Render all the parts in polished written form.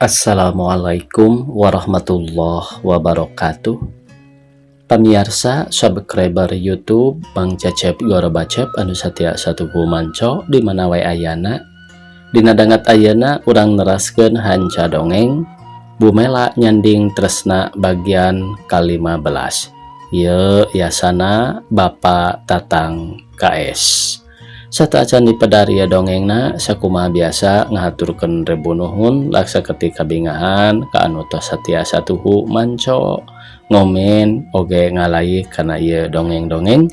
Assalamualaikum warahmatullahi wabarakatuh. Pamiarsa subscriber YouTube Bang Cecep Gorobacep anu satia satuhu manco di mana wae ayana. Dina danget ayeuna urang neraskeun hanca dongeng Bumela Nyanding Tresna bagian ka-15. Ieu yasana Bapak Tatang KS. Sateuacan dipedar ieu dongengna, sakumaha biasa ngahaturkeun rebu nuhun laksa ketika bingahan ka anu tos satia satuhu manco ngomen oge ngalaik kana ieu dongeng-dongeng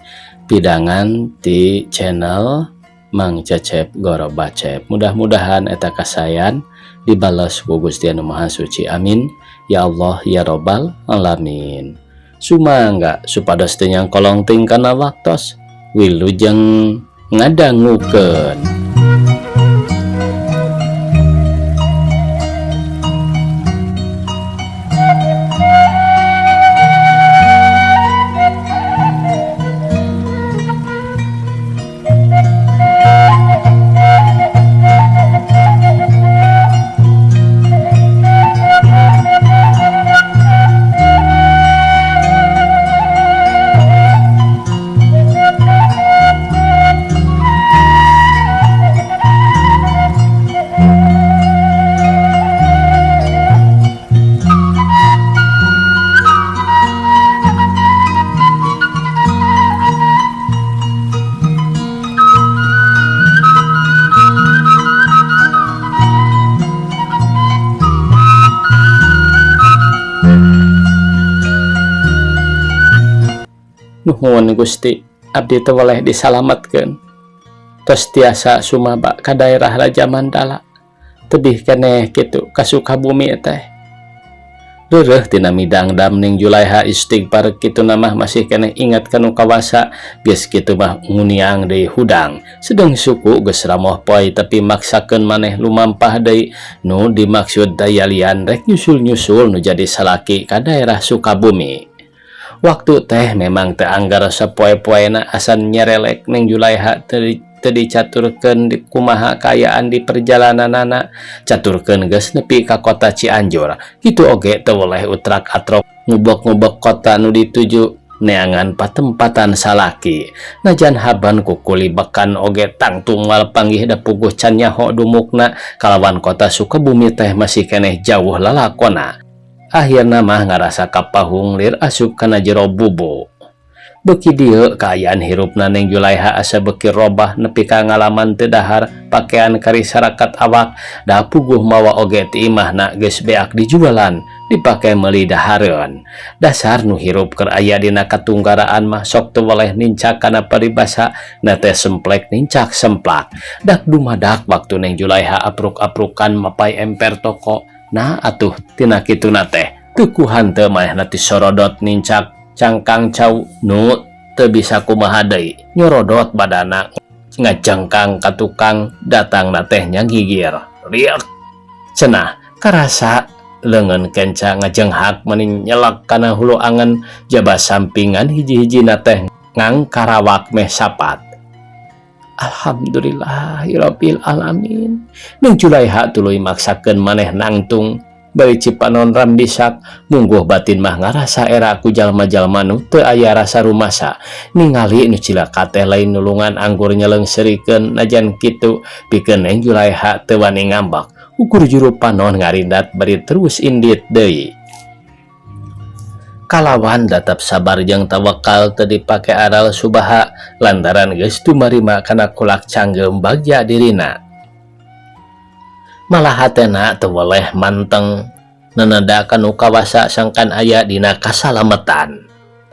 pidangan ti channel Mang Cecep Gorobacep. Mudah-mudahan eta kasayan dibales ku Gusti Anu Maha Suci, amin ya Allah ya Robbal Alamin. Sumangga supados teu nyangkolong teuing kana waktos, wilujeng ngadangukeun. Nuhun Gusti, abdi teu weleh disalametkeun. Tos tiasa sumaba ka daerah Raja Mandala. Tebih keneh kitu ka Sukabumi teh. Reureuh tina midangdam ning Julaiha istighfar kitu mah masih keneh ingat kanu kawasa, geus kitu mah nguniang deui hudang. Sedeng suku geus ramoh poe tapi maksakeun maneh lumampah deui nu dimaksud dayalian rek nyusul-nyusul nu jadi salaki ka daerah Sukabumi. Waktu teh memang teu anggar sapoe-poena asan nyerelek ning Julaiha teu dicaturkeun di kumaha kaayaan di perjalananana, caturkeun geus nepi ka kota Cianjur. Kitu oge teu weleh utrak-atrok ngubek-ngubek kota nu dituju neangan patempatan salaki. Najan haban kukulibekan oge tangtu moal panggih da puguh can nyaho dumukna kalawan kota Sukabumi teh masih keneh jauh lalakona. Akhirna mah ngarasa kapahung lir asup kana jero bubu. Beuki dieu kaayaan hirupna ning Julaiha asa beuki robah nepi ka ngalaman teu dahar pakean karisarakat awak da puguh mawa oge ti imahna geus beak dijualan dipake meuli dahareun. Dasar nu hirup keur aya dina katunggaraan mah sok teu weleh nincak kana paribasa na teh semplek nincak semplak. Dak dumadak waktu ning Julaiha apruk-aprukan mapai emper toko. Nah atuh tina kituna teh teu hanteu manehna ti sorodot nincak cangkang cau nu teu bisa kumaha deui nyorodot badana ngajengkang ka tukang datangna teh nyagigir riak cenah karasa leungeun kenca ngajenghak meni nyelak kana hulu angen jaba sampingan hiji-hijina teh ngangkarawak meh sapat. Alhamdulillahirabbil alamin. Ning Julaiha tuluy maksakeun maneh nangtung bari cipanon rambisak mungguh batin mah ngarasa era ku jalma-jalma nu teu aya rasa rumasa ningali nu cilaka teh lain nulungan anggur nyeleungseurikeun najan kitu pikeun Neng Julaiha teu wani ngambek ukur juru panon ngarindat bari terus indit deui. Kalawan datap sabar jeung tawakal teu dipake aral subaha lantaran geus tumarima kana kulak canggeum bagja dirina. Malah hatena teu weleh manteng neneda kanu kawasa sangkan aya dina kasalametan.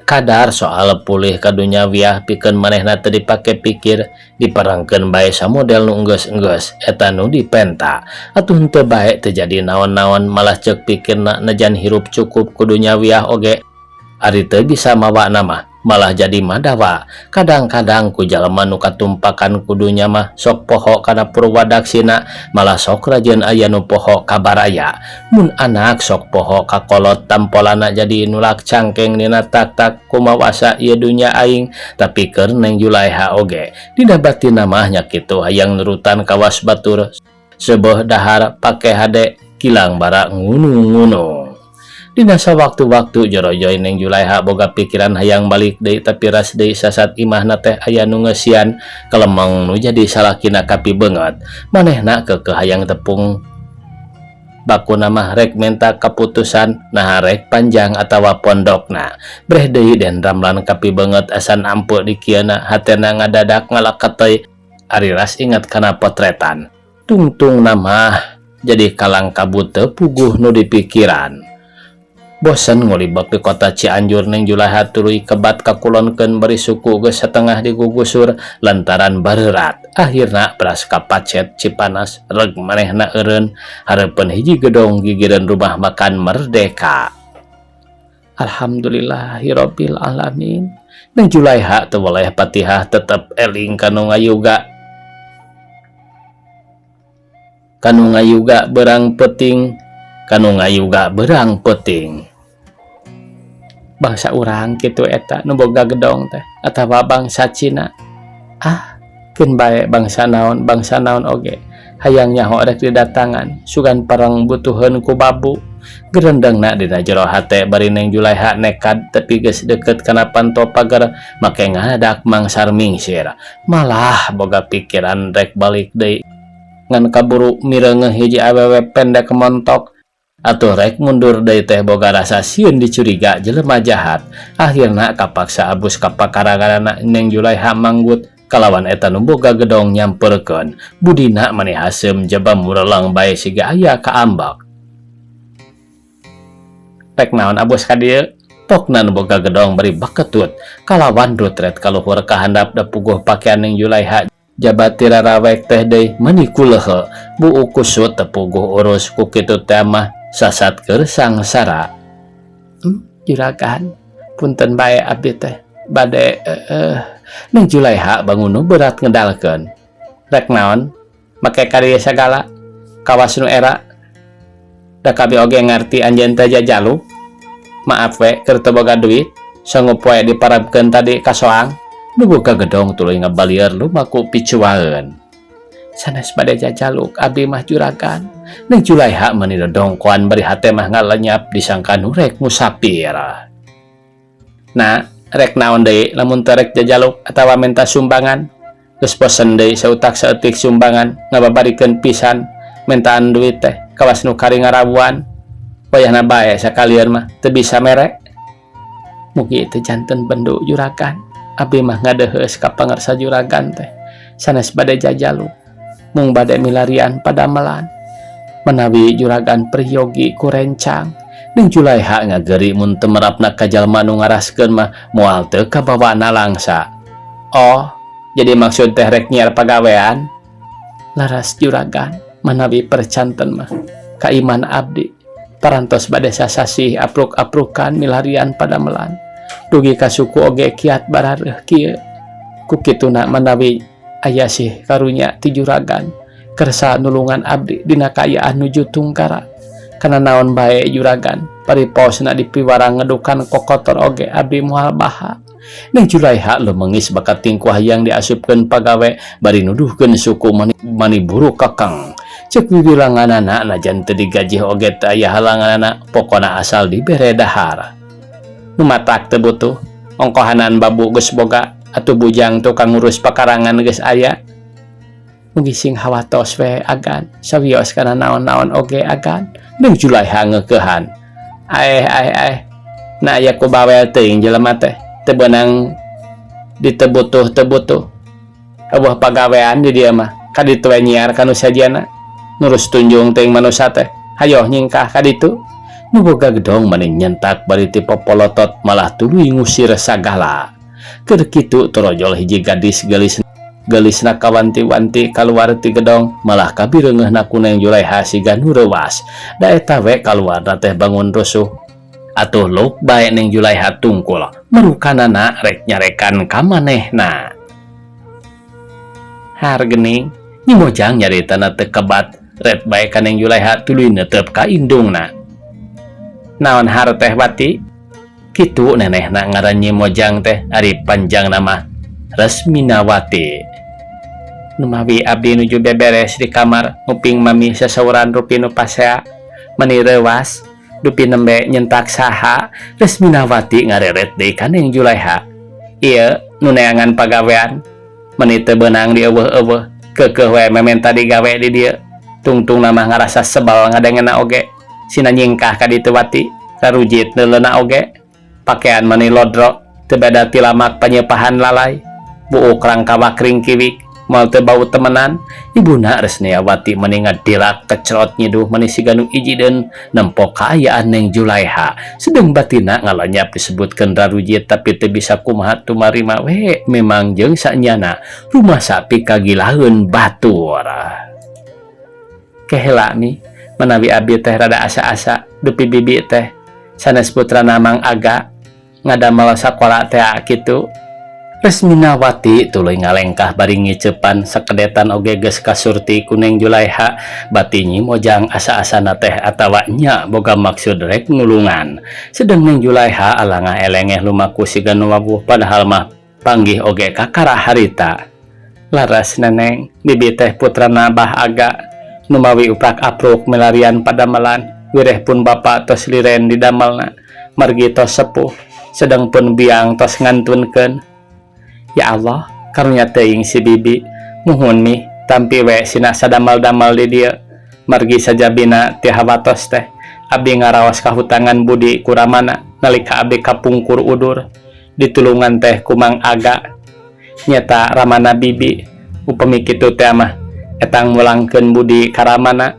Kadar soal pulih ka dunyawiah pikeun manehna teu dipake pikir diperangkeun bae samodel nu enggeus-enggeus eta nu dipenta. Atuh henteu bae teu jadi naon-naon malah ceuk pikirna najan hirup cukup ku dunyawiah oge ari teu bisa mawa nama malah jadi madawa. Kadang-kadang ku jalma nu katumpakan ku dunya mah sok poho kana purwadaksina malah sok rajin aya nu poho ka baraya. Mun anak sok poho ka kolot tampolana jadi nulak cangkeng dina tak-tak kumawasa ieu dunya aing. Tapi keur Neng Julaiha oge dina batinna mah nya kitu hayang nurutan kawas batur sebeuh dahar pake hade Kilang bara ngunung-ngunung. Dina sawaktu-waktu jorojoy Neng Julaiha boga pikiran hayang balik deui tapi ras deui sasat imahna teh aya nu ngeusian kelemeng nu jadi salakina kapibeungeut. Manehna keukeuh hayang tepung bakuna mah rek menta kaputusan naha rek panjang atawa pondokna. Breh deui Den Ramlan kapibeungeut asan ampe dikieuna hatena ngadadak ngalaketeuy ari ras inget kana potretan. Tungtungna mah jadi kalang kabut teu puguh nu dipikiran. Bosen ngulibek di kota Cianjur Neng Julaiha tuluy kebat kakulonkeun bari suku geus satengah digugusur lantaran bareurat. Akhirna beras ka Pacet Cipanas reg manehna eureun hareupeun hiji gedong gigireun rumah makan Merdeka. Alhamdulillahirabbil alamin. Neng Julaiha teu weleh Fatihah tetep eling kanu ngayuga. Kanu ngayuga berang peuting, kanu ngayuga berang peuting. Bangsa urang kitu eta nu boga gedong teh atawa bangsa Cina. Ah, keun bae bangsa naon oge. Hayang nyaho rek didatangan, sugan parang butuheun ku babu. Gerendengna dina jero hate bari Neng Julaiha nekad tepi geus deukeut kana panto pager make ngadak mangsar mingsir. Malah boga pikiran rek balik deui ngan kaburu mireungeuh hiji awewe pendek montok. Atuh rek mundur deui teh boga rasa sieun dicuriga jelema jahat. Akhirna kapaksa abus ka pakaragarana Neng Julaiha manggut kalawan eta nu boga gedong nyamperkeun. Budina mani haseum jaba murelang bae siga aya kaambak. Rek naon abus ka dieu? Pokna nu boga gedong bari baketut. Kalawan rutret kaluhur ka handap da puguh pakean Neng Julaiha jaba tirarawek teh deui mani kulehe. Buuk kusut teu puguh urus ku kitu teh mah sasat keur sangsara. Juragan, punten bae abdi teh bade Neng Julaiha bangun nu berat ngedalkeun. Rek naon? Make ka dieu sagala kawas nu era. Da kabi oge ngarti anjeun teh jajalu. Maaf we keur teu boga duit, sanggup we diparabkeun tadi ka soang. Nu boga gedong tuluy ngabalieur lumaku picuaeun. Sanes bade jajaluk abdi mah juragan. Neng Julaiha mani dodongkoan bari hate mah ngalenyap disangka nu rek musafir. Nah, rek naon deui lamun teu rek jajaluk atawa menta sumbangan? Geus bosen deui sautak saeutik sumbangan ngababarikeun pisan mentaan duit teh kawas nu kari ngarawuan. Wayahna bae sakalian mah teu bisa mere. Mugi teu janten bendu juragan. Abdi mah ngadeheus ka pangarsa juragan teh. Sanes bade jajaluk mung bade milarian padamelan. Menawi juragan priyogi ku rencang. Neng Julaiha ngageri mun teu merapna ka jalma nu ngaraskeun mah moal teu kabawa nalangsa. Oh, jadi maksud teh rek nyiar pagawean? Laras juragan manawi percanten mah kaiman abdi parantos bade sasasih apruk-aprukan milarian padamelan. Dugi ka suku oge kiat barareuh kieu. Ku kituna manawi aya sih karunya ti juragan kersa nulungan abdi dina kaayaan nuju tungkara. Kana naon bae juragan pariposna dipiwarang ngedukan kokotor oge abdi moal baha. Neng Julaiha lumengis bakat tingkuah yang diasupkeun pagawe bari nuduhkeun suku mani buruk kakang. Cek wiwilanganana najan teu digajih oge teu aya halanganana pokona asal dibere dahar. Nu matak teu butuh ongkohanan babu geus boga atuh bujang tukang ngurus pakarangan geus aya. Mugi sing hawatos we agan sawios kana naon-naon oge agan. Neng Julaiha ngeukehan. Aeh aeh aeh. Na aya ku bawel teuing jelema teh teu beunang ditebutuh tebutuh. Eueuh pagawean di dieu mah kaditu we nyiar ka nu sejenna. Nurus tunjung teuing manusa teh. Hayoh nyingkah ka ditu. Nu boga gedong mani nyentak bari ti popolotot malah tuluy ngusir sagala. Keur kitu torojol hiji gadis geulis geulisna kawanti-wanti kaluar ti gedong malah kabireungeuhna ku Neng Julaiha siga nu reuwas. Da eta we kaluarna teh bangun rusuh. Atuh luk bae Neng Julaiha tungkul merukanana rek nyarekan ka manehna. Har geuning Nyi Mojang nyaritana teu kebat ret bae ka Neng Julaiha tuluy neuteup ka indungna. Naon har teh Wati? Kitu nenehna ngaran Nyi Mojang teh ari panjangna mah Resminawati. Numawi abdi nuju beberes di kamar nguping mami sasauran rupi nu pasea. Meni reuwas dupi nembe nyentak saha. Resminawati ngareret deui ka Neng Julaiha. Ieu nu neangan pagawean meni teu beunang dieuweuh-euweuh keukeuh we mementa digawe di dieu. Tungtungna mah ngarasa sebel ngadengena oge. Sina nyingkah ka ditu Wati, rarujit neuleuna oge. Pakean meni lodro teu beda ti lamak panyeupahan lalay. Buuk rangkawak ringkiwik moal teu bau temenan. Ibuna Resniawati meni ngadilak kecerot nyiduh meni siga nu ijideun nempo kaayaan Neng Julaiha. Sedeng batina ngalanyap disebutkeun rarujit tapi teu bisa kumaha tumarima we memang jeung sanyana rumasa pikagilaeun batur. Kehela mi manawi abi teh rada asa-asa dupi bibi teh sanes putrana Mang Aga ngadamel sakola teh kitu. Resminawati tuluy ngalengkah bari ngiceupan sakedetan oge geus kasurti ku Neng Julaiha bati Nyi Mojang asa-asana teh atawa nya boga maksud rek nulungan. Sedeng Neng Julaiha alangah elengeh lumaku siga nu wawuh padahal mah panggih oge kakara harita. Laras Neneng, bibi teh putrana Bah Aga numawi uprak apruk milarian padamelan wireh pun bapa tos liren di damelna margi tos sepuh sedang pun biang tos ngantunkeun. Ya Allah, karunya teuing si bibi, muhun mi tampi we sina sadamel-damel di dieu margi sajabina ti hawatos teh abdi ngaraos kahutangan budi ku ramana nalika abdi kapungkur udur ditulungan teh ku Mang Aga nyata ramana bibi upami kitu teh mah etang mulangkeun budi ka ramana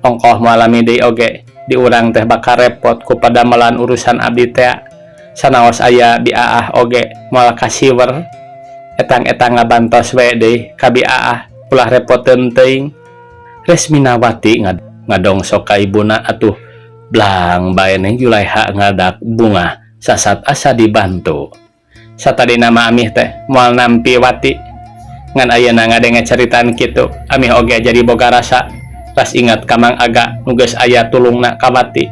ongkoh moal lami deui oge di urang teh bakal repot ku padamelan urusan abdi teh sanaos aya biaah oge moal kasiwer etang-etang ngabantos we deui ka biaah ulah repoteun teuing. Resminawati ngadongsok ka ibuna atuh blang bae Neng Julaiha ngadak bungah sasat asa dibantu. Satadina mah amih teh moal nampi Wati ngan ayeuna ngadenge caritaan kitu amih oge jadi boga rasa ras ingat ka Mang Aga nu geus aya tulungna ka Wati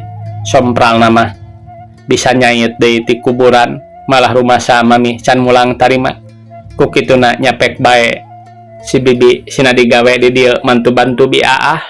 sompralna mah bisa nyait deui ti kuburan malah rumasa mami can mulang tarima ku kituna nyapek bae si bibi sina digawe di dieu mantu-bantu biaah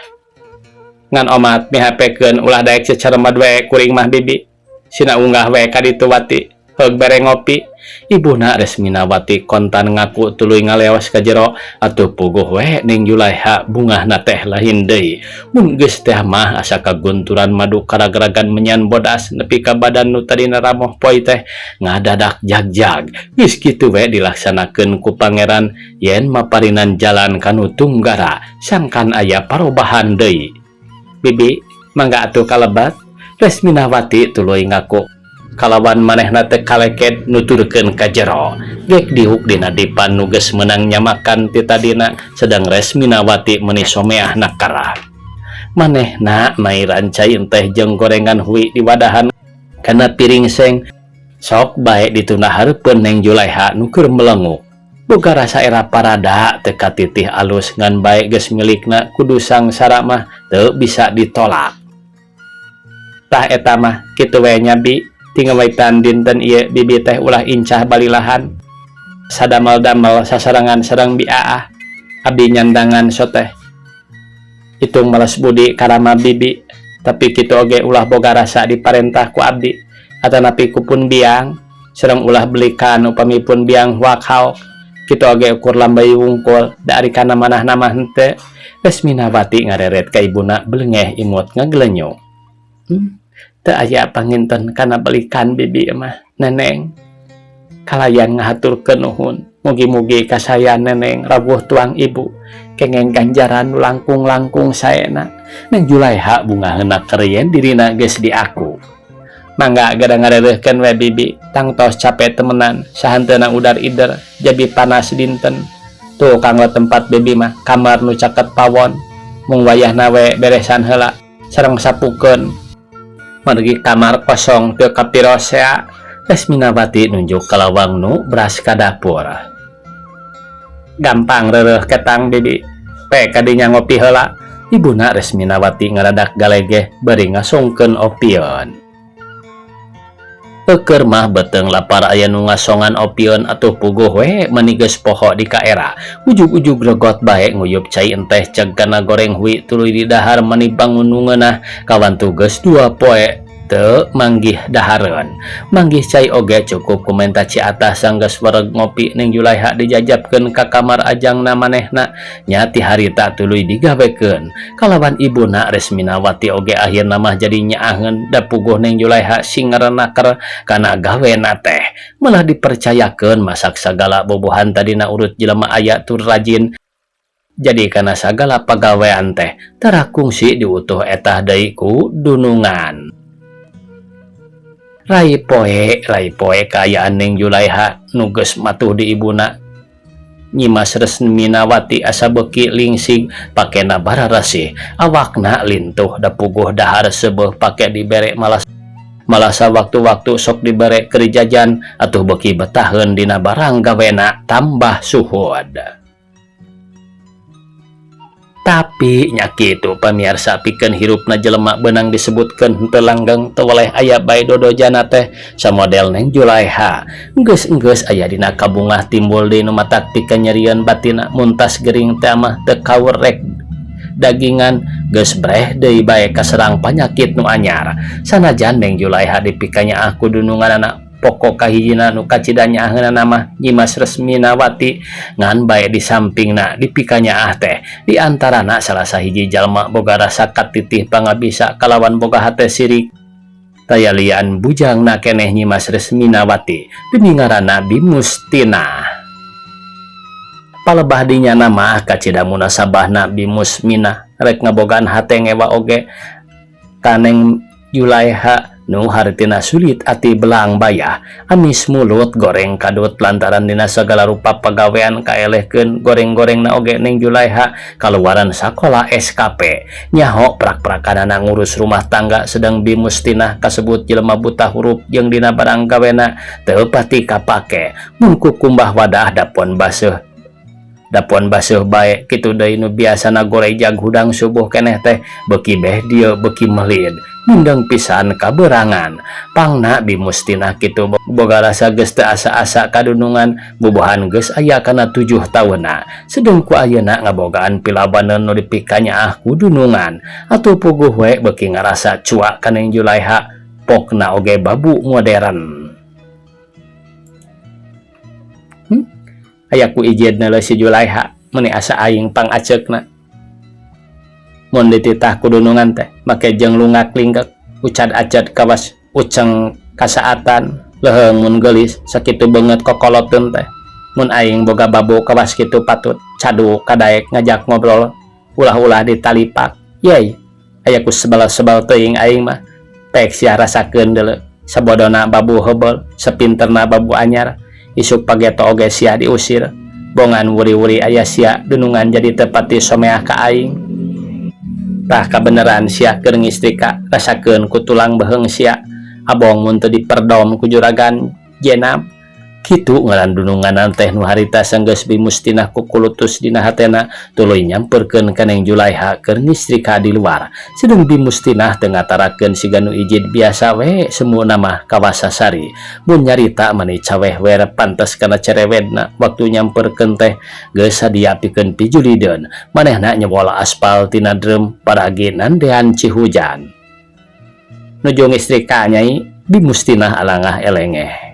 ngan omat mihapekeun ulah daek seceremad we kuring mah bibi sina unggah we ka ditu Wati heug bere ngopi. Ibuna Resminawati kontan ngaku tuluy ngaleos ka jero atuh puguh we Ning Julaiha bungahna teh lain deui mun geus teh mah asa kagunturan madu karagragan menyan bodas nepi ka badan nu tadina ramoh poy teh ngadadak jagjag. Geus kitu we dilaksanakeun ku pangeran yen maparinan jalan kanu tunggara sangkan aya parobahan deui. Bibi mangga atuh kalebat. Resminawati tuluy ngaku kalawan manehna teh kaleket nuturkeun ka jero gek dihuk dina dipan nu geus meunang nyamakan ti tadina sedang Resminawati meuni someahna karah manehna mairan cai teh jeung gorengan hui di wadahan kana piring seng sok bae ditunda hareupeun Neng Julaiha nu keur melenguk boga rasa era parada teu katitih alus ngan bae geus milikna kudu sangsara mah teu bisa ditolak. Tah eta mah kitu we nya bi tingawaitan dinten ieu bibi teh ulah incah balilahan sadamel-damel sasarengan sareng biaah abdi nyandangan soteh hitung males budi karama bibi tapi kitu oge ulah boga rasa diparentah ku abdi atanapi ku pun biang sareng ulah belikan upami pun biang huak-haok kitu oge ukur lambey wungkul da ari kana manahna mah henteu. Resminawati ngareret ka ibuna belengeh imut ngagelenyong. Teu aya panginten kana belikan bibi mah Neneng kalayan ngahaturkeun nuhun mugi-mugi kasayan Neneng rawuh tuang ibu kengeng ganjaran nu langkung-langkung saena. Neng Julaiha bungaheuna keur yen dirina geus diaku. Mangga gada ngarereuhkeun we bibi tangtos cape temenan sahanteuna udar ider jadi panas dinten tuh kanggo tempat bibi mah kamar nu caket pawon mung wayahna we beresan heula sareng sapukeun margi kamar kosong teu kapirosea. Resminawati nunjuk ka lawang nu bras ka dapur. Gampang reureuh ketang bibi pe kadinya ngopi heula. Ibuna Resminawati ngaradak galegeh bari ngasongkeun opieun. Eukeur mah beuteung lapar aya nu ngasongan opieun atuh puguh we mani geus poho di kaera. Ujug-ujug regot bae nguyup cai enteh ceg kana goreng hui tuluy didahar mani bangun nu ngeunah kawantu geus dua poe teu manggih dahareun. Manggih cai oge cukup ku menta ciatah sanggeus wareg ngopi Neng Julaiha dijajabkeun ka kamar ajangna manehna nya ti harita tuluy digawekeun. Kalawan ibuna Resminawati oge akhirna mah jadi nyaaheun da puguh Neng Julaiha sing ngarenaker kana gawena teh. Malah dipercayakeun masak sagala bobohan tadina urut jelema aya tur rajin. Jadi kana sagala pagawean teh tara kungsi diutuh etah deui ku dunungan. Rai poe rai poe kaayaan Neng Julaiha nu geus matuh di ibuna Nyimas Resminawati asa beuki lingsing pakena bararasih awakna lintuh da puguh dahar seubeuh pake dibere malas malah sawaktu-waktu sok dibere keur jajan atuh beuki betaheun dina barang gawena tambah suhud. Tapi nya kitu pamiarsa pikeun hirupna jelema beunang disebutkeun henteu langgeng teu weleh aya bae dodojana teh samodel Neng Julaiha. Enggeus-enggeus aya dina kabungah timbul deui nu matak pikeun nyerieun batinna muntas gering teh mah teu kaur rek dagingan geus breh deui bae kaserang panyakit nu anyar. Sanajan Neng Julaiha dipikanyaah ku dununganana pokok kahijina nu kacida nyaaheunana mah Nyimas Resminawati ngan bae di sampingna dipikanyaah teh di antarana salah sahiji jalma boga rasa katitih pangabisa kalawan boga hate sirik taya lian bujangna keneh Nyimas Resminawati demi ngaranna Bimustina. Palebah dinya mah kacida munasabahna Bimusmina rek ngabogaan hate ngewa oge ka Neng Julaiha nu hartina sulit ati belang bayah amis mulut goreng kadut lantaran dina sagala rupa pagawean kaelehkeun goreng-gorengna oge Neng Julaiha kaluaran sakola SKP nyaho prak-prakanana ngurus rumah tangga sedang Bimustinah kasebut jelema buta huruf jeung dina barang gawena teu pati kapake mun kukumbah wadah dapon baseuh bae kitu deui nu biasana gorejag hudang subuh keneh teh beuki beh dieu beuki melid mindeng pisan kaberangan pangna Bimustinah kitu boga rasa geus teu asa-asa kadunungan bubuhan geus aya kana 7 taunna sedeng ku ayeuna ngabogaan pilabaneun nu dipikanyaah ku dunungan atuh puguh we beuki ngarasa cuak ka Neng Julaiha pokna oge babu modern. Aya ku ijidna leuh si Julaiha meuni asa aing pangaceukna mun dititah ku dunungan teh make jeung lungak lingkek ucad acad kawas uceng kasaatan leuheung mun geulis sakitu beungeut kokoloteun teh mun aing boga babu kawas kitu patut cadu kadaek ngajak ngobrol ulah-ulah ditalipak yey aya ku sebal-sebal teuing aing mah pek sia rasakeun deuleu sabodona babu heubeul sapinterna babu anyar isuk pageto oge sia diusir bongan wuri-wuri aya sia dunungan jadi tepati someah ka aing tah kabeneran sia keur ngistrika rasakeun ku tulang beheung sia abong mun teu diperdom ku juragan jenab kitu ngaran dununganan teh nu harita sanggeus Bimustinah kukulutus dina hatena tuluy nyamperkeun ka Neng Julaiha keur ngistrika di luar sedeng Bimustinah teu ngatarakeun siga nu ijid biasa we semuna mah kawasasari mun nyarita mani cawehwer pantes kana cerewedna waktu nyamperkeun teh geus sadia pikeun pijulideun manehna nyewola aspal tina drum paragi nandean cihujan nuju ngistrika nyai Bimustinah alangah elengeh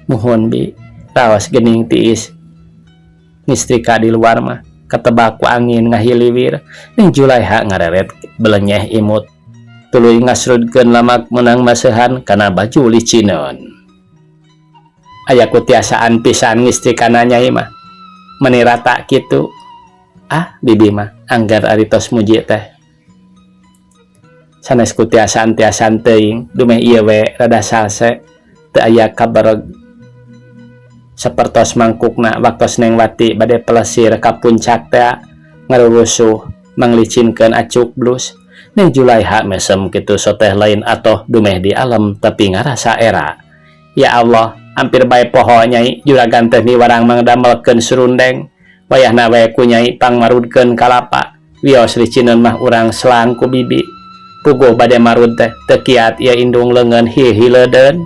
muhun bi raos gening tiis ngistrika di luar mah ketebak ku angin ngahiliwir Neng Julaiha ngareret belenyeh imut tuluy ngasrudkeun lamak meunang maseuhan kana baju licineun aya ku tiasaan pisan ngistrikana nyai mah meni rata kitu ah bibi mah anggar ari tos muji teh sanes ku tiasaan-tiasaan teuing dumeh ieu we rada salse teu aya kabareg sapertos mangkukna waktos Neng Wati bade pelesir ka puncak teh ngarurusuh manglicinkeun acuk blus Neng Julaiha mesem kitu soteh lain atoh dumeh di alam tapi ngarasa era ya Allah hampir bae poho nyai juragan teh miwarang mangdamelkeun surundeng wayahna we ku nyai pangmarudkeun kalapa wios licineun mah urang selang ku bibi puguh bade marud teh teu kiat ieu indung leungeun hihiledeun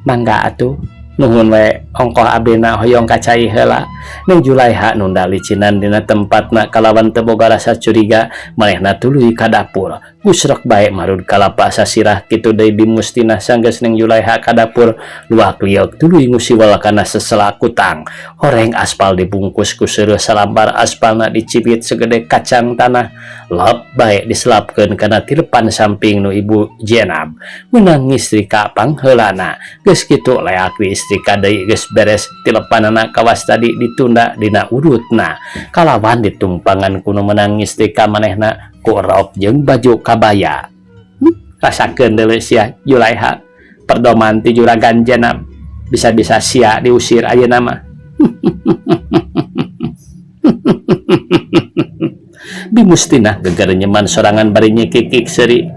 Mangga atuh, nuhun we ongkoh abdina hoyong ka cai heula. Neng Julaiha nunda licinan dina tempatna kalawan teu boga rasa curiga, manehna tuluy ka dapur. Gusrek bae marud kalapa sasirah kitu deui Bi Mustinah sanggeus Neng Julaiha ka dapur luak lieuk tuluy ngusiwel kana sesela kutang. Horeng aspal dibungkus ku seureuh salambar aspalna dicibit segede kacang tanah. Lep bae diselapkeun kana tilepan samping nu Ibu Jenab. Meunang ngistrika pangheulana. Geus kitu leak diistrika deui geus beres tilepanana kawas tadi ditunda dina urutna. Kalawan ditumpangan ku nu meunang ngistrika manehna ku rok jeung baju kabaya. Rasakeun deuleu sia Julaiha perdoman ti juragan Jenab. Bisa-bisa sia diusir ayeuna mah. Bi Mustinah gegerenyeman sorangan bari nyikikik seuri.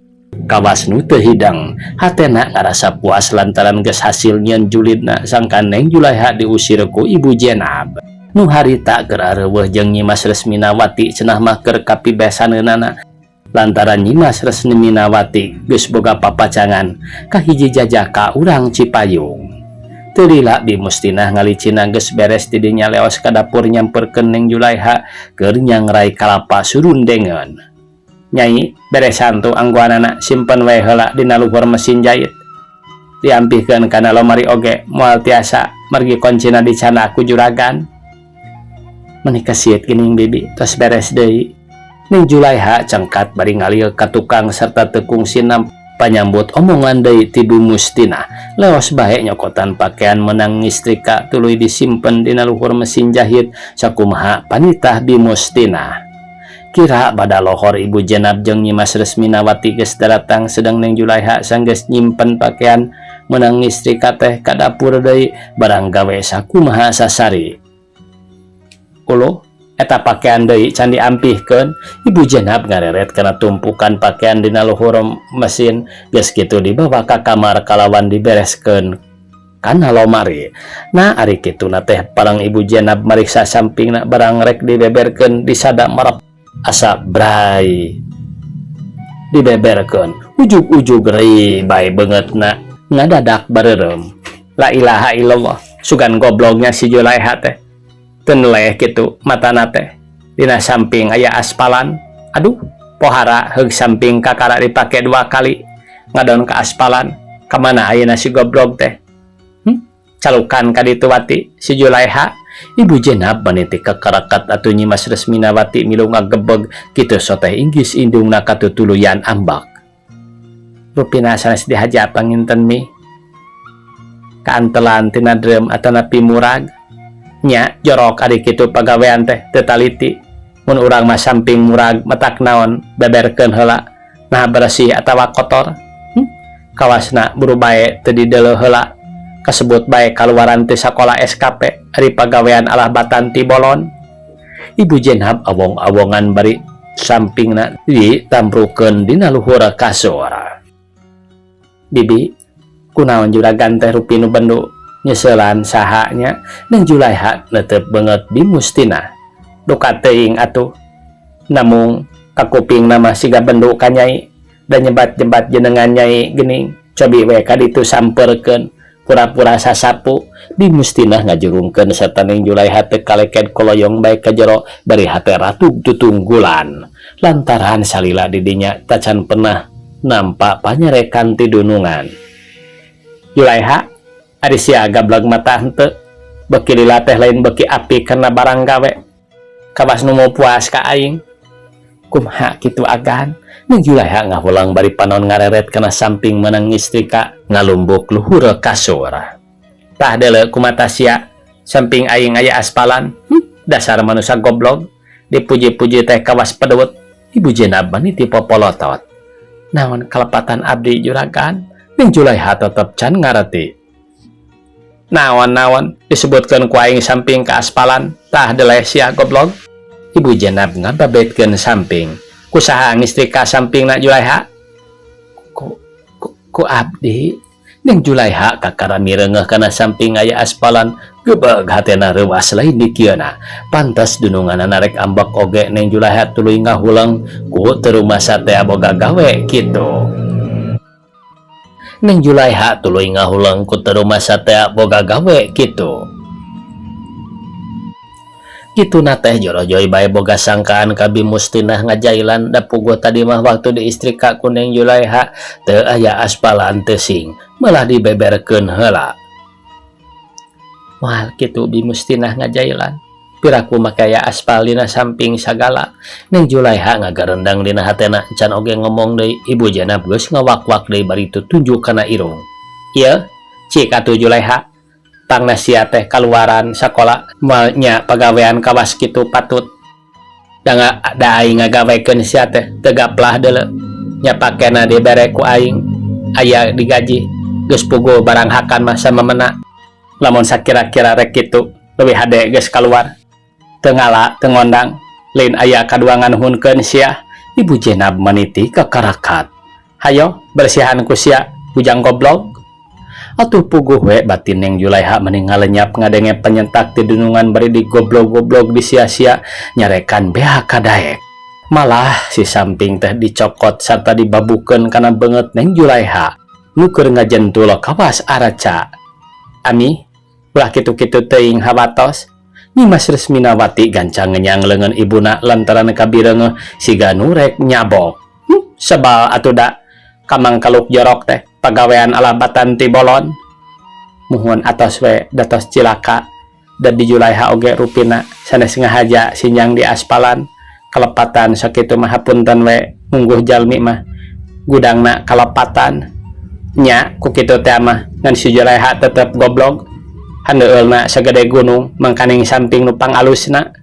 Kawas nu teu hidang, hatena ngarasa puas lantaran geus hasil nyieun julidna sangkan Neng Julaiha diusir ku Ibu Jenab. Nu harita keur areuweuh jeung Nyimas Resminawati cenah mah keur kapibesaneunana. Lantaran Nyimas Resminawati geus boga papacangan kahiji jajaka urang Cipayung. Teu lila Bi Mustinah ngalicina geus beres ti dinya leos ka dapur nyamperkeun Neng Julaiha keur nyangrai kalapa surundengeun. Nyai, beresan tuh angguanana simpen we heula dina luhur mesin jait. Diampihkeun kana lomari oge moal tiasa margi koncina dicana ku juragan. Meni kesit geuning bibi tos beres deui. Neng Julaiha cengkat bari ngalil ka tukang serta teu kungsi panyambut omongan deui ti Bu Mustinah. Leos bae nyokotan pakaian menang ngistrika tuluy disimpen dina luhur mesin jahit sakumaha panitah Bi Mustinah. Kira bada lohor Ibu Jenab jeung Nyimas Resminawati geus daratang sedang Neng Julaiha sanggeus nyimpen pakaian menang ngistrika teh ka dapur deui barang gawe sakumaha sasari. Uluh, eta pakaian deui can diampihkeun, Ibu Jenab ngareret kana tumpukan pakaian dina luhur mesin geus kitu dibawa ka kamar kalawan dibereskeun kana lomari. Nah, ari kituna teh parang Ibu Jenab mariksa sampingna barang rek dibeberkeun disada merep asa bray dibeberkeun ujug-ujug rei bae beungeutna ngadadak bareureum. La ilaha illallah, sugan goblognya si Julaiha teh. Teu neleh kitu matana teh. Dina samping aya aspalan. Aduh, pohara heug samping kakara dipake dua kali ngadon ka aspalan. Kamana ayeuna si goblog teh? Calukan ka ditu wati si Julaiha. Ibu Jenab maniti kekerakat atuh Nyimas Resminawati milu ngagebeg kitu soteh inggis indungna katutuluyan ambak. Rupina sanes dihaja panginten mi. Kaantelan tina drum atanapi murag. Nya jorok ari kitu pagawean teh teu taliti. Mun urang mah samping murag matak naon beberkeun heula nah bersih atawa kotor. Kawasna buru bae teu dideuleu heula. Kasebut bae kaluaran ti sakola SKP ari pagawean alah batan ti bolon. Ibu Jenab awong-awongan bari sampingna ditambrukeun dina luhur kasur. Bibi, kunaon juragan teh rupi nu bendu nyeseulan saha nya Neng Julaiha neuteup beungeut Bi Mustinah. Duka teuing atuh. Namung kakupingna mah siga bendu ka nyai da nyebat-nyebat jenengan nyai geuning. Cobi we ka ditu sampeurkeun pura-pura sasapu. Bi Mustinah ngajurungkeun sarta Neng Julaiha teh kaleked koloyong bae ka jero bari hate ratug tutunggulan. Lantaran salila di dinya tacan pernah nampa panyarekan ti dunungan. Julaiha, ari sia gableg mata henteu, beuki lila teh lain beuki apik kana barang gawe. Kawas nu mau puas ka aing. Kumaha kitu agan? Neng Julaiha ngahulang bari panon ngareret kana samping meunang ngistrika ngalumbuk luhur kasur. Tah deuleu kumata sia, samping aing aya aspalan. Dasar manusa goblog, dipuji-puji teh kawas pedewet. Ibu Jenab maniti popolotot. Naon kalepatan abdi juragan? Neng Julaiha tetep can ngareti. Naon-naon disebutkeun ku aing samping ka aspalan, tah deleh sia goblog. Ibu Jenab ngababetkeun samping. Ku saha ngistrika sampingna Julaiha? Ku, ku, ku abdi. Neng Julaiha kakara mireungeuh kana samping aya aspalan, gebeg hatena reuas lain dikieuna. Pantes dununganana rek ambek oge Neng Julaiha tuluy ngahuleng ku teu rumasa teh boga gawe kitu. Neng Julaiha tuluy ngahuleng ku teu rumasa teh boga gawe kitu. Kituna teh jorojoy bae boga sangkaan ka Bi Mustinah ngajailan da puguh tadi mah waktu diistrika ku Neng Julaiha teu aya aspalan teu sing malah dibeberkeun heula. Moal kitu Bi Mustinah ngajailan. Piraku make aya aspal dina samping sagala. Neng Julaiha ngagarendang dina hatena can oge ngomong deui Ibu Jenab geus ngawak-wak deui bari tutunjuk kana irung. Ieu cik atuh Julaiha. Pangna sia teh kaluaran sakola moal nya pagawean kawas kitu patut. Da da aing ngagawekeun sia teh teu gaplah deuleu. Nya pakena dibere ku aing aya digaji geus puguh barang hakan mah samemena. Lamun sakira-kira rek kitu leuwih hade geus kaluar. Teu ngala teu ngondang lain aya kadua nganuhunkeun sia. Ibu Jenab maniti kakarakat. Hayo bersihan ku sia bujang goblog. Atuh puguh we batin Neng Julaiha meni ngalenyap ngadenge penyentak ti dunungan bari digoblog-goblog disia-sia nyarekan beak kadaek. Malah si samping teh dicokot sarta dibabukeun kana beungeut Neng Julaiha nu keur ngajentul kawas araca. Ami, ulah kitu-kitu teuing hawatos. Nyimas Resminawati gancang ngenyang leungeun ibuna lantaran kabireungeuh siga nu rek nyabok. Sebal atuh da kamang kaluk jorok teh pagawean alabatan ti bolon. Muhun atos we datos cilaka da Bi Julaiha oge rupina sanes ngahaja sinjang di aspalan kalepatan sakitu mah hapunten we mungguh jalmi mah gudangna kalepatan nya ku kitu teh mah ngan si Julaiha tetep goblog handeueulna sagede gunung mangkaning samping nu pangalusna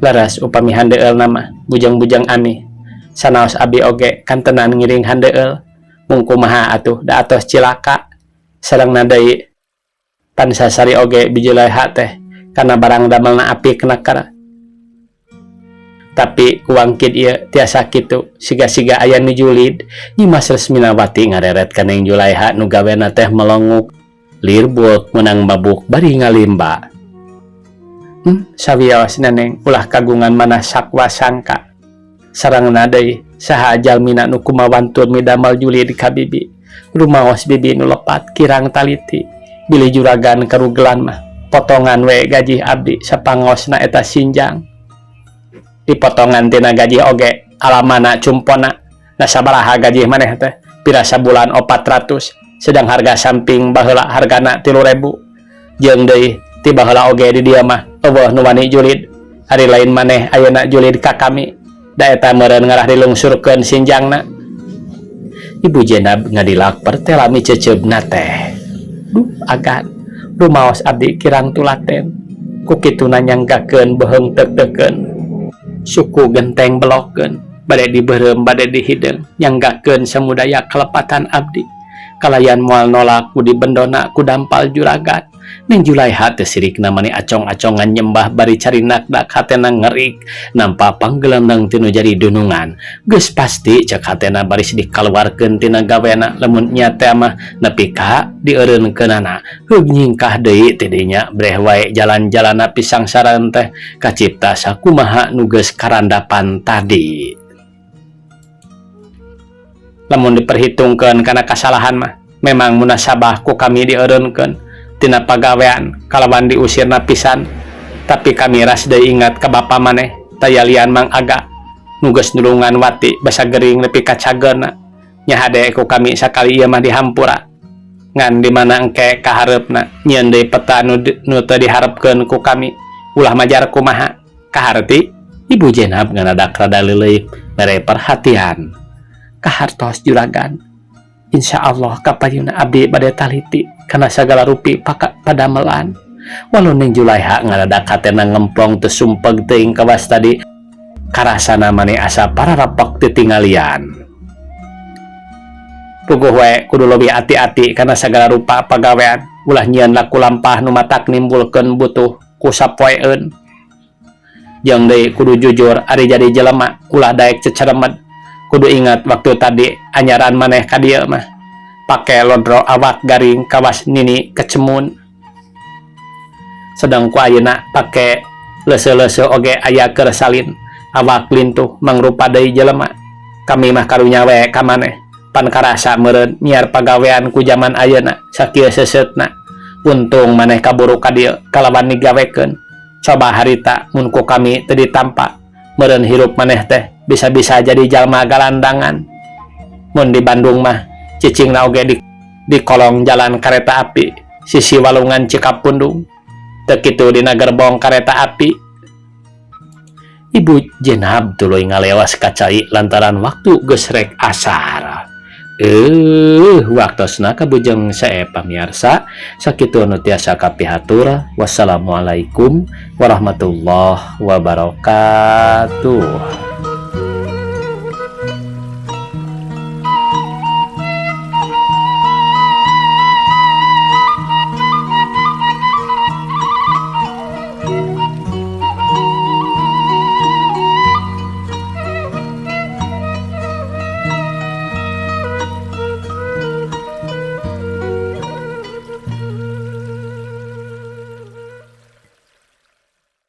leres upami handeueulna mah bujang-bujang ami sanaos abi oge kantenan ngiring handeueul mung kumaha atuh da atos cilaka sarengna deui pan sasari oge Bi Julaiha teh kana barang damelna apik naker tapi ku wangkid ieu tiasa kitu siga-siga aya nu julid. Nyimas Resminawati ngareret ka Neng Julaiha nu gawena teh melonguk lir bueuk meunang mabuk bari ngalimba. Sawios neneng ulah kagungan manah sakwa sangka. Sarengna deui saha jalmina nu kumawantun midamel julid ka bibi. Rumaos bibi nu lepat kirang taliti. Bilih juragan karugelan mah potongan we gaji abdi sapangosna eta sinjang. Dipotongan tina gaji oge alamana cumpona. Nah sabaraha gaji maneh teh pira sabulan 400 sedang harga samping baheula hargana 3000. Jeung deui ti baheula oge di dieu mah eueuh nu wani julid. Ari lain maneh ayeuna julid ka kami. Da eta meureun ngarah dilungsurkeun sinjangna. Ibu Jenab ngadilak pertela miceceubna teh. Duh agan rumaos abdi kirang tulaten. Ku kituna nyanggakeun beuheung teuk-teukeun. Suku genteng belokeun bade dibeureum bade dihideung nyanggakeun samudaya kalepatan abdi. Kalayan moal nolak ku dibendona ku dampal juragan. Neng Julaiha teh sirikna mani acong-acongan nyembah bari carinak dak hatena ngerik nampa panggelendeng tinu jadi dunungan. Geus pasti cek hatena baris dikaluarkeun tina gawena lamun nya teh mah nepi ka dieureunkeunana. Heug nyingkah deui ti dinya breh wae jalan-jalanna pisangsaran teh kacipta sakumaha nu geus karandapan tadi. Lamun diperhitungkeun kana kasalahan mah memang munasabah ku kami dieureunkeun tina pagawean kalawan diusirna pisan, tapi kami ras deui ingat ka bapa maneh tayalian Mang Aga nu geus nulungan Wati basa gering nepi ka cageurna. Nya hade ku kami sakali ieu mah dihampura. Ngan di mana engke kahareupna nyieun deui peta nu teu diharepkeun ku kami ulah majar kumaha kaharti. Ibu Jenab nganadak rada leuleuyp mere perhatian. Kahartos juragan. Insya Allah kapayuna abdi bade taliti kana sagala rupi paka padamelan. Walau Neng Julaiha ngadadak hatena ngemplong teu sumpeg teuing kawas tadi karasana mani asa pararepek titinggalian. Puguh we kudu leuwih ati-ati kana sagala rupa pagawean ulah nyieun laku lampah nu matak nimbulkeun butuh ku sapoeun. Jeung deui kudu jujur ari jadi jelema ulah daek ceceremed. Kudu ingat waktu tadi anyaran maneh ka dieu mah pake lodro awak garing kawas nini kecemun. Sedang ku ayeuna pake leuseuh-leuseuh oge aya keur salin awak lintuh mangrupa deui jelema. Kami mah karunya we ka maneh Pan karasa meureun nyiar pagawean ku jaman ayeuna sakieu seuseutna. Untung maneh kaburu ka dieu kalawan digawekeun. Coba harita mun ku kami teu ditampa, meureun hirup maneh teh bisa-bisa jadi jalma galandangan. Mun di Bandung mah cicingna oge di kolong jalan kareta api sisi walungan Cikapundung. Teu kitu dina gerbong kareta api. Ibu Jenab tuluy ngalewas ka cai lantaran waktu geus rek asar. Waktosna kabujeng sae pamiarsa, sakitu anu tiasa kapihatur. Wassalamualaikum warahmatullahi wabarakatuh.